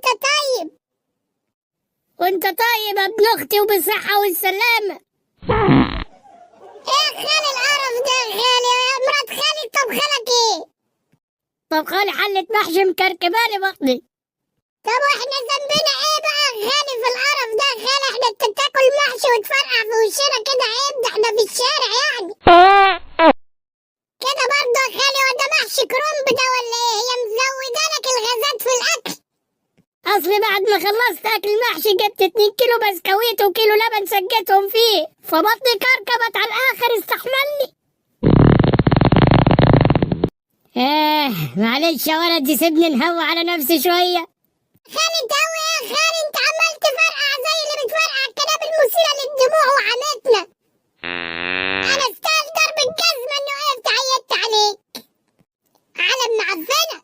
وانت طيب. وانت طيب يا ابن اختي وبالصحة والسلامة. ايه يا خالي القرف ده يا خالي؟ يا مرات خالي طبخلك ايه؟ طب خالي حلة محشي مكركبالي بطني. طب واحنا ذنبنا ايه بقى يا خالي في القرف ده يا خالي؟ احنا انت تاكل محشي وتفرقع في وشنا كده؟ عيب، ده احنا في الشارع يعني كده برضه يا خالي. هو ده محشي كرنب ده ولا ايه؟ هي مزوده لك الغازات في الاكل. اصلي بعد ما خلصت اكل محشي جبت 2 كيلو بسكويت وكيلو لبن سجيتهم فيه، فبطني كركبت على الاخر، استحملني. ايه معلش يا ولد، سيبني نهوى على نفسي شوية. خالي انت هو ايه يا خالي؟ انت عمال تفرقع زي اللي بتفرقع الكلاب المثيرة للدموع وعمتنا. انا استاهل ضرب الجزمة اني وقفت عيطت عليك. عالم معفنة.